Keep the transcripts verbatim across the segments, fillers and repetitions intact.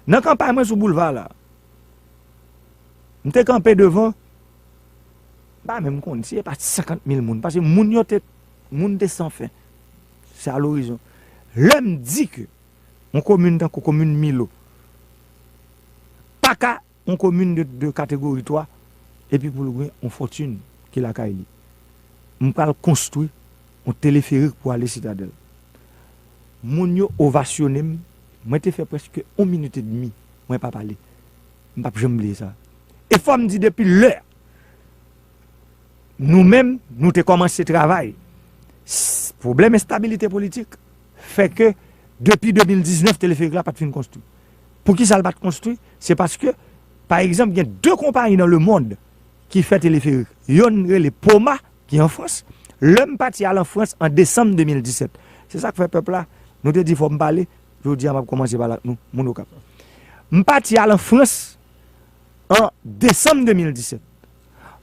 Nan kanpay mwen sou boulva la, m te kanpe devan, m pa menm konn si se pa senkant mil moun, paske moun yo te, moun te san fen. Se a lorizon. Lè m di ke yon komin tankou komin Milo pa ka yon komin de, de kategori twa, epi pou l gen yon fòtin ki lakay li. M pral konstwi yon teleferik pou ale Sitadèl. Moun yo ovasyone m. Mwen te fè prèske yon minit edmi, mwen pa pale. M p ap janm bliye sa. E fò m di, depi lè nou menm, nou te kòmanse travay, s- pwoblèm enstabilite politik fè ke depi de mil diznèf teleferik la pa t fin konstwi. Poukisa l pa t konstwi? Se paske, pa egzanp, gen de konpayi nan lemonn ki fè teleferik. Yonn rele Poma, ki an Frans. Lè m pati al an Frans an desanm de mil disèt, se sa k fè pèp la, nou te di fò m pale, jodi a m ap kòmanse pale ak nou, moun Okap. M pati al an Frans an desanm de mil disèt.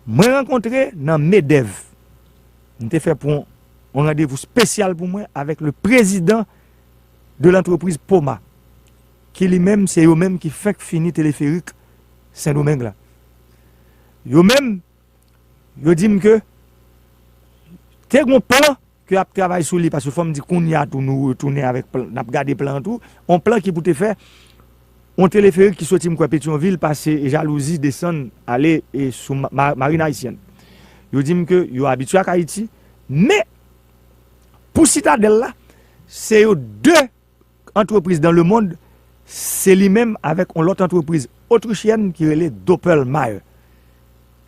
Mwen rankontre nan Medèv. M te fè pou yon, yon randevou espesyal pou mwen avèk le président de l'entreprise Poma, ki li menm, se yo menm ki fenk fini teleferik Sendomeng la. Yo menm, yo di m ke te gen yon plan ke y ap travay sou li, paske fò m di kounye a tou nou retounen avèk plan, n ap gade plan an tou, yon plan ki pou te fè yon teleferik ki soti, m kwè, Petyonvil, pase Jalouzi, desann, ale e sou ma- ma- Marin Ayisyèn. Yo di m ke yo abitye ak Ayiti, men pou Sitadèl la, se yo de antrepriz nan lemonn, se li menm avèk yon lòt antrepriz otrichyèn ki rele Doppelmayr,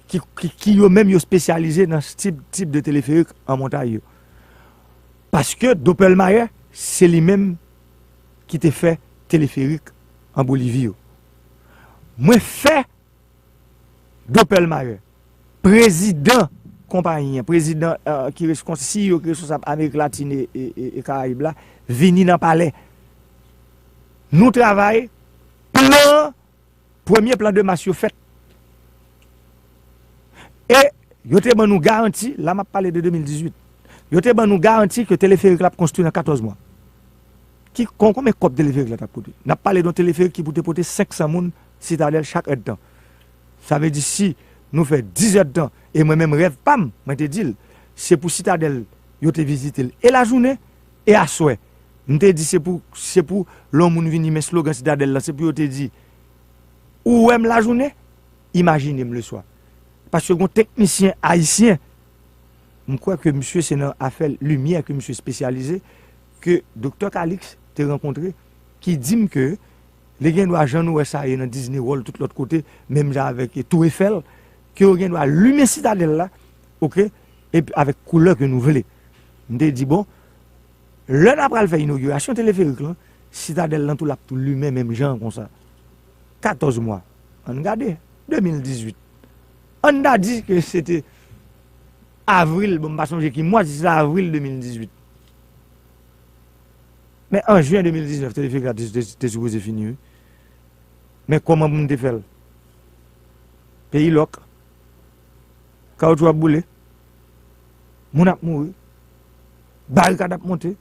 ki, ki, ki yo menm yo espesyalize nan tip, tip de teleferik an montay yo. Paske Doppelmayr, se li menm ki te fè teleferik an Bolivi yo. Mwen fè Doppelmayr, prezidan konpayi an, prezidan, eh, ki reskons- C E O ki responsab Amerik Latin e, e, e, e Karayib la, vini nan palè. Nou travay, plan, premye plan de mas yo fèt. E yo te ban nou garanti, la m ap pale de de mil dizuit, yo te ban nou garanti ke teleferik la ap konstwi nan katòz mwa. Ki, kon, konbyen kòb teleferik la t ap koute? N ap pale de yon teleferik ki pou te pote senk san moun Sitadèl chak èdtan. Sa vle di, si nou fè dis èdtan, e mwen menm rèv pa m, mwen te di l, se pou Sitadèl yo te vizite l e lajounen e aswè. M te di se pou, se pou lè yon moun vini, men slogan Sitadèl la, se pou yo te di, ou wè m lajounen, imajine m leswa. Paske gen yon teknisyen ayisyen, m kwè ke misye se nan afè limyè ke misye espesyalize, ke Doktè Calixte te rankontre, ki di m ke li gen dwa, jan nou wè sa ye nan Disney World, tout lòt kote, menm jan avèk Tour Eiffel, ke yo gen dwa limen Sitadèl la, oke, epi avèk koulè ke nou vle. M te di, bon, lè n a pral fè inogirasyon teleferik lan, Sitadèl lan tou l ap tou limen menm jan konsa. Katòz mwa. Ann gade, de mil dizuit. Ann ta di ke se te avril, bon, m pa sonje ki mwa, si se te avril de mil dizuit. Men an jen de mil diznèf, teleferik la te, te, te sipoze fini, wi. Men kòman pou m te fè l? Peyi lòk. Kawoutchou ap boule. Moun ap mouri. Barikad ap monte.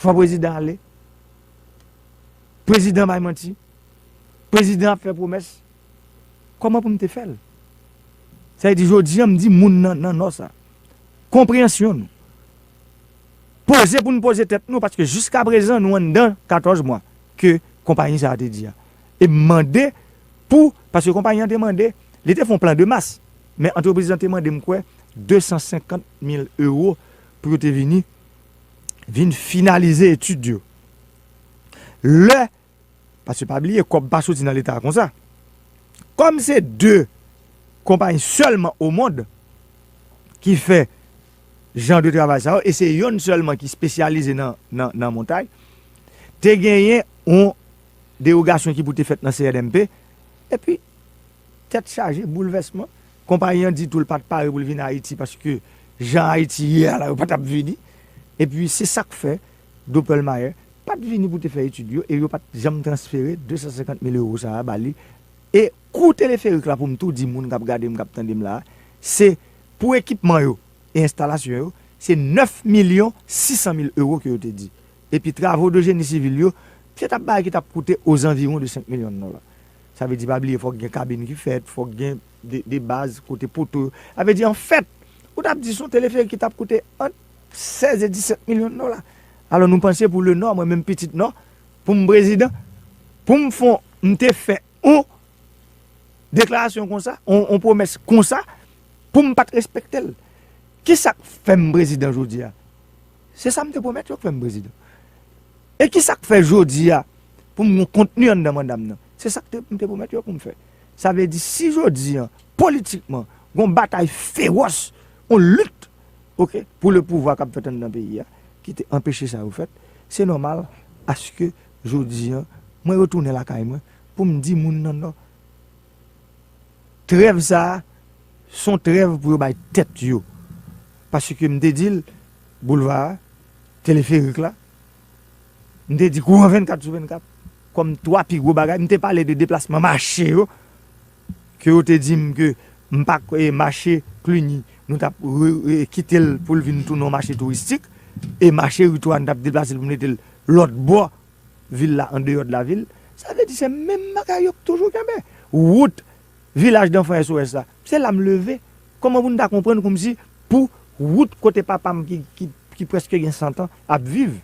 Fò prezidan ale. Prezidan bay manti. Prezidan ap fè pwomès. Kòman pou m te fè l? Sa vle di, jodi a, m di moun nan, nan Nò sa, konpreyansyon nou. Poze pou n poze tèt nou, paske jiskaprezan, nou anndan katòz mwa ke konpayi sa a te di a. E m mande pou, paske konpayi an te mande, li te fè yon plan de mas, men antrepriz lan te mande, m kwè, de san senkant mil ewo pou yo te vini, vin finalize etid yo. Lè Paske pa bliye, kòb pa soti nan Leta konsa. Kòm se de konpayi sèlman o mond ki fè jan de travay sa yo, e se yonn sèlman ki espesyalize nan, nan, nan montay, te genyen yon dewogasyon ki pou te fèt nan C N M P, epi tèt chaje, boulvèsman. Konpayi an di tou l pa t pare pou l vin Ayiti paske jan Ayiti ye a la, yo pa t ap vini. Epi se sa k fè Doppelmayr pa t vini pou te fè etid yo e yo pa t janm transfere de san senkant mil ewo sa a ba li. E kou teleferik la, pou m tou di moun k ap gade m, k ap tande m la a, se pou ekipman yo e enstalasyon yo, se nèf milyon sis san mil ewo ke yo te di. Epi travo de jeni sivil yo, Se t ap bagay ki t ap koute ozanviwon de senk milyon dola. Sa vle di, pa bliye, fòk gen kabin ki fèt, fòk gen de, de baz kote poto yo. Sa vle di, anfèt, ou t ap di se yon teleferik ki t ap koute ant sèz e disèt milyon dola. Alò, nou panse pou Lenò, mwen menm pitit Nò, pou m prezidan, pou m fè, m te fè yon deklarasyon konsa, yon, yon pwomès konsa, pou m pa t respekte l. Ki sa k fè m prezidan jodi a? Se sa m te pwomèt yo k fè m prezidan. E ki sa k fè jodi a pou m gen kontni anndan manda m nan? Se sa k te, m te pwomèt yo pou m fè. Sa vle di, si jodi a, politikman, gon batay fewòs, on lit, oke, pou le pouvwa k ap fèt anndan peyi a, ki te anpeche sa yo fèt, se nòmal aske jodi a, mwen retounen lakay mwen pou m di moun nan Nò, trèv sa a, se yon trèv pou yo bay tèt yo. Paske m te di l, boulva a, teleferik la, m te di kouran vennkat sou vennkat, kòm twa pi gwo bagay, m te pale de deplasman mache yo, ke yo te di m ke m pa k-, e, mache Cluny, nou t ap re-, e, kite l pou l vin tounen yon mache touristik, e mache Ritwà, nou t ap deplase l pou n mete l lòt bò vil la, andeyò de lavil, sa vle di se menm bagay yo k toujou kenbe. Wout Vilaj d'Anfan S O S la, se la m leve. Kòman pou n ta konprann kòmsi pou wout kote papa m ki, ki, ki prèske gen san tan ap viv?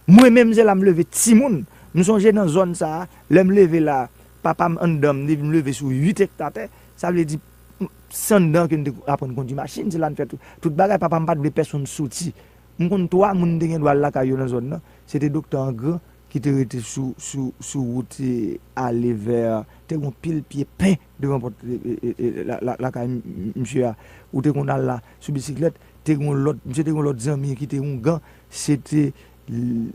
Mwen menm, se la m leve timoun. M sonje nan zòn sa a, lè m leve la, papa m anndan m, li di m leve sou uit ekta tè. Sa vle di, m, se anndan ke m te aprann kondui machin, se la n fè tout, tout bagay. Papa m pa t vle pèsonn soti. M konn twa moun m te gen dwa al lakay yo nan zòn nan. Se te doktè Angran ki te rete sou, sou, sou wout, e, ale vè, te gen yon pil pye pen devan pòt, e, e, e, e, la, la, lakay m-, m-, misye a. Ou te konn al la sou bisiklèt, te gen yon lòt, misye te gen yon lòt zanmi ki te oungan, se te L-,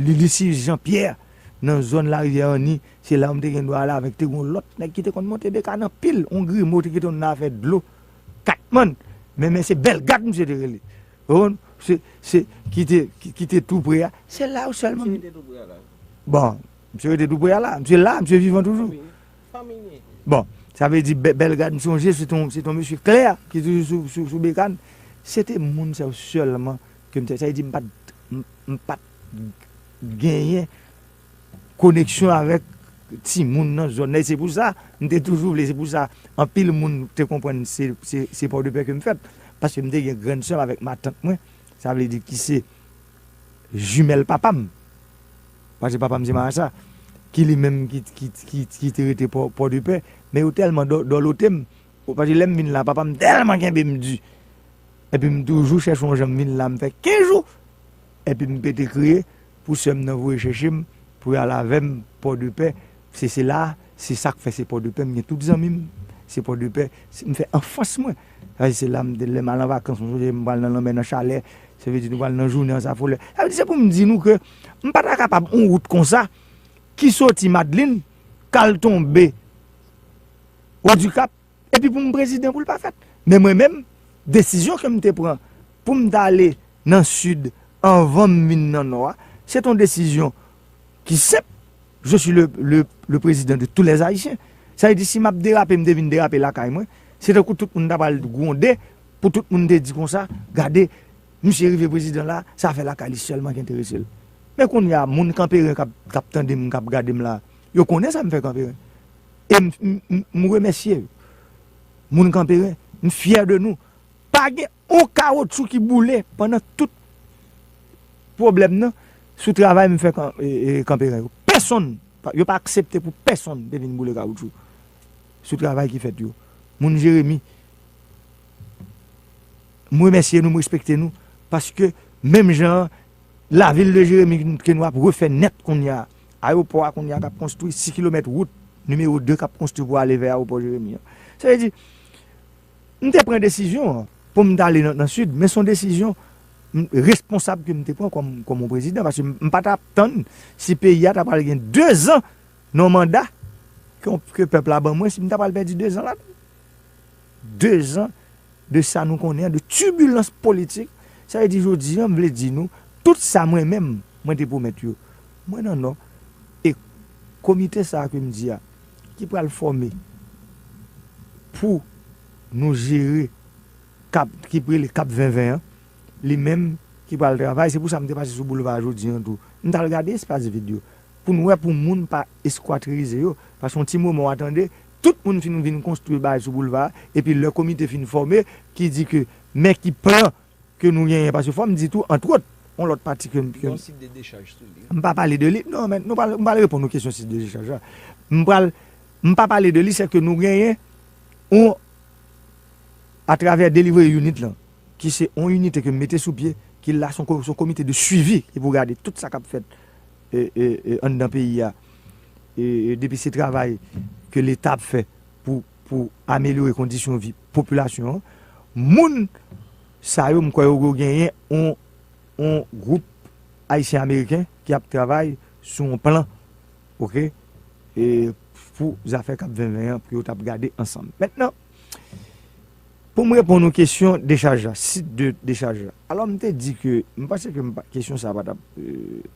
Lilisius Jean Pierre, nan zòn Larivyè Anni, se la m te gen dwa ale avèk, te gen yon lòt nèg ki te konn monte bekàn anpil, yon grimo ki te konn nan afè dlo, Katmann, men, men se Bèlgad misye te rele. Ou konprann? Se, se, ki te, ki, ki te tou pre a. Se la yo sèlman. Misye rete tou pre a la. Bon, misye rete tou pre a la. Misye la, misye vivan toujou. Fanmi, fanmi li ye. Bon, sa vle di Bè-, Bèlgad, m sonje, se te yon, se te yon mesye klè ki toujou sou, sou, sou bekàn. Se te moun sa yo sèlman ke m te, sa vle di m pa t, m, m pa t genyen koneksyon avèk timoun nan zòn nan. E se pou sa, m te toujou vle, se pou sa, anpil moun te konprann se, se, se Pòdepè ke m fèt. Paske m te gen grann sè m avèk matant mwen, sa vle di ki se jimèl papa m. Paske papa m se Marasa, ki li menm ki, ki, ki, ki te rete Pò, Pòdepè. Men yo tèlman dò-, dòlote m. Paske lè m vin la, papa m tèlman kenbe m di. Epi m toujou chèche yon jan m vin la, m fè kenz jou. Epi m pete kriye pou sè m nan voye chèche m, pou y al avè m Pòdepè. Se, se la, se sa k fè se Pòdepè m gen tout zanmi m. Se Pòdepè, se, m fè anfans mwen. Sa se la m te, lè m al an vakans, m sonje m pral nan lanmè nan Chalè. Sa vle di nou pral nan jounen Anse à Follet. Sa vle di se pou m di nou ke m pa ta kapab yon wout konsa ki soti Madlin, k al tonbe Odikap, epi pou m prezidan pou l pa fèt. Men mwen menm, desizyon ke m te pran pou m t ale nan Sid anvan m vin nan Nò a, se t on desizyon ki senp. Je suis le, le, le président de tous les Haïtiens. Sa vle di, si m ap derape, m te vin derape lakay mwen, se tankou tout moun ta pral gwonde, pou tout moun te di konsa, gade, misye rive prezidan la, sa fè lakay li sèlman ki enterese l. Men kounye a, moun Kanperen k ap, k ap tande m, k ap gade m la, yo konnen sa m fè Kanperen. E m, m, m, m remèsye yo. Moun Kanperen, m fyè de nou. Pa gen yon kawotchou ki boule pandan tout pwoblèm nan sou travay m fè Kan-, e, e, Kanperen yo. Pèsonn, pa, yo pa aksepte pou pèsonn te vin boule kawotchou sou travay ki fèt yo. Moun Jeremi, m remèsye nou, m respekte nou, paske menm jan an, lavil de Jeremi ke nou ap refè nèt kounye a, ayewopò a kounye a k ap konstwi, sis kilomèt wout nimewo de k ap konstwi pou ale vè ayewopò Jeremi an. Sa vle di, m te pran desizyon an pou m t ale nan, nan Sid, men se yon desizyon, m, responsab ke m te pran kòm, kòm yon prezidan, paske m, m pa t ap tann si peyi a ta pral gen de zan nan yon manda ke, ke pèp la ban mwen, si m ta pral pèdi de zan ladan l. De zan de sa nou konnen an, de tibilans politik. Sa vle di jodi an, m vle di nou, tout sa mwen menm, mwen te pwomèt yo, mwen nan Nò. E komite sa a ke m di a, ki pral fòme pou nou jere Kap, ki rele Kap ven ven an, li menm ki pral travay. Se pou sa m te pase sou boulva a jodi an tou. M t al gade espas vid yo. pou n wè pou moun pa eskwatirize yo. Paske yon ti moman w a tande, tout moun fin vin konstwi bagay sou boulva a, epi lè komite fin fòme, ki di ke, men ki plan ke nou genyen, paske fò m di tou, antwòt, yon lòt pati ke, ke Yon sit de dechaj sou li. M pa pale de li, non, men nou pral, m pral reponn ou kesyon sit de dechaj la. M pral, m pa pale de li, se ke nou genyen yon, atravè delivery unit lan, ki se yon inite ke m mete sou pye, ki la se yon ko- se yon komite de swivi ki pou gade tout sa k ap fèt e, e, e, anndan peyi a, e, e, depi se travay ke Leta ap fè pou, pou amelyore kondisyon vi popilasyon an, moun sa yo, m kwè yo, yo genyen yon, yon gwoup ayisyen ameriken ki ap travay sou yon plan, oke, e pou zafè k ap vin ven an, pou yo t ap gade ansanm. Mentnan, pou m reponn ou kesyon dechaj la, sit de dechaj la. Alò, m te di ke, m panse ke m pa- kesyon sa pa t ap e,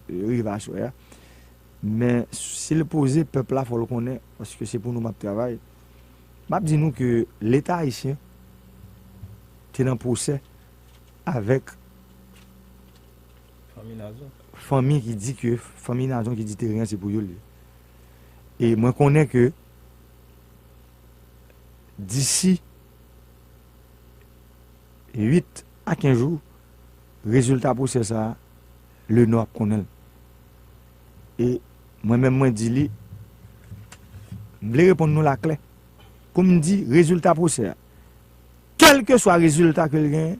e, rive aswè a. Men, si l poze, pèp la, fò l konnen, paske se pou nou m ap travay. M ap di nou ke Leta ayisyen te nan pwosè avèk Fanmi Nazon. Fanmi ki di ke, fanmi Nazon ki di teren an se pou yo l ye. E mwen konnen ke disi uit a kenz jou, rezilta pwosè sa a, Lenò ap konnen l. E mwen menm mwen di li, m vle reponn nou la klè. Pou m di rezilta pwosè a, kèlkeswa rezilta ke l genyen,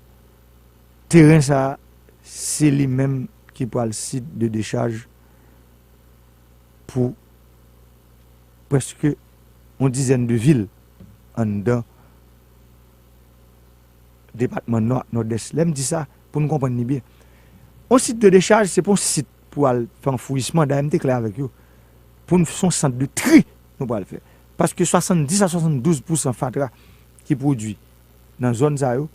teren sa a, se li menm ki pral sit de dechaj pou prèske yon dizèn de vil anndan depatman Nò ak Nòdès. Lè m di sa, pou n konprann li byen. Yon sit de dechaj, se pa yon sit pou al fè anfouyisman. Dayè, m te klè avèk yo. Pou n, se yon sant de tri nou pral fè. Paske swasanndis a swasanndouz pousan fatra ki pwodui nan zòn sa yo,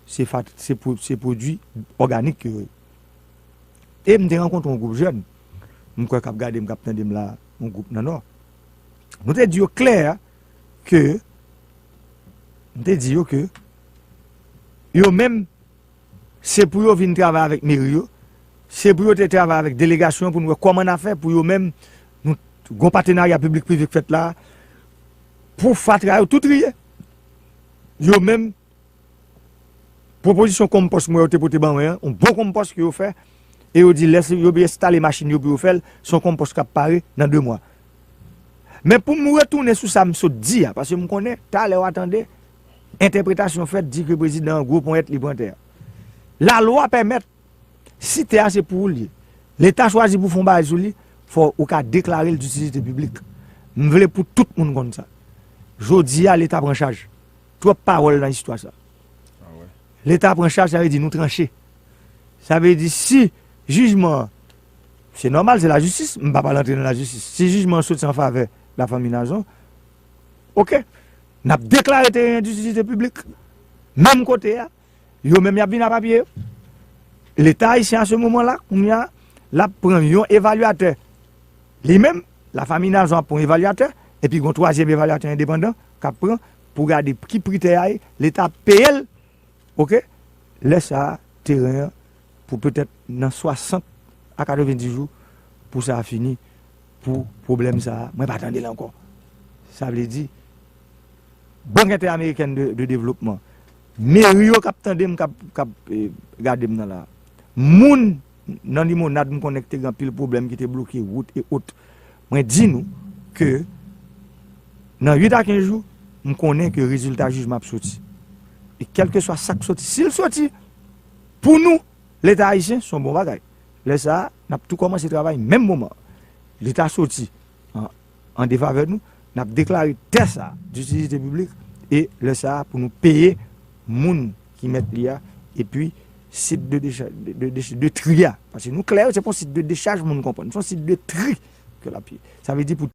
se, fat, se, pwo- se pwodui òganik yo ye. E m te rankontre yon gwoup jèn, m kwè k ap gade m, k ap tande m la, yon gwoup nan Nò. Nou te di yo klè ke, m te di yo ke yo menm, se pou yo vin travay avèk meri yo, se pou yo te travay avèk delegasyon pou n wè kòman n a fè pou yo menm, nou gon patenarya piblik prive k fèt la, pou fatra yo tou triye. Yo menm, pwopozisyon konpòs mwen yo te pote ban mwen an, yon bon konpòs ke yo fè, e yo di lè se- yo enstale machin yo pou yo fè l, se yon konpòs k ap pare nan de mwa. Men pou m retounen sou sa m sot di a, paske m konnen talè w a tande entèpretasyon fèt, di ke prezidan an gwo ponyèt li pran tè a. Lalwa pèmèt, si tè a se pou ou l ye, Leta chwazi pou fè yon bagay sou li, fò ou ka deklare l ditilite piblik. M vle pou tout moun konn sa. Jodi a, Leta pran chaj. Twòp pawòl nan istwa sa. Leta pran chaj, sa vle di nou tranche. Sa vle di si jijman an, se nòmal, se lajistis, m pa pral antre nan lajistis. Si jijman an soti an favè lafanmi Nazon, oke, n ap deklare teren an ditilite piblik. Menm kote a, yo menm y ap vin a papye yo. Leta ayisyen a se moman la, kounye a, l ap pran yon evalyatè. Li menm, lafanmi Nazon ap pran yon evalyatè, epi gon twazyèm evalyatè endepandan k ap pran pou gade ki pri tè a ye, Leta ap peye l, oke? Lè sa a, teren an, pou petèt nan swasant a katrevenndis jou, pou sa a fini, pou pwoblèm sa a, mwen pa tande l ankò. Sa vle di, Bank Entèamerikèn de, de Devlopman, meri yo k ap tande m, k ap, k ap e, gade m nan la, moun nan Limonad, m konnen ki te gen anpil pwoblèm, ki te bloke wout e ot. Mwen di nou ke nan uit a kenz jou, m konnen ke rezilta jijman ap soti. E kèlkeswa sa k soti, si l soti pou nou, Leta ayisyen, se yon bon bagay. Lè sa a, n ap tou kòmanse travay menm moman. Leta soti an, an defavè nou, n ap deklare tè sa a ditilite piblik, e lè sa a, pou nou peye moun ki mèt li a, epi sit de decha- de, de, de, de tri a. Paske nou klè, se pa yon sit de dechaj, moun konprann. Se yon sit de tri ke l ap ye. Sa vle di pou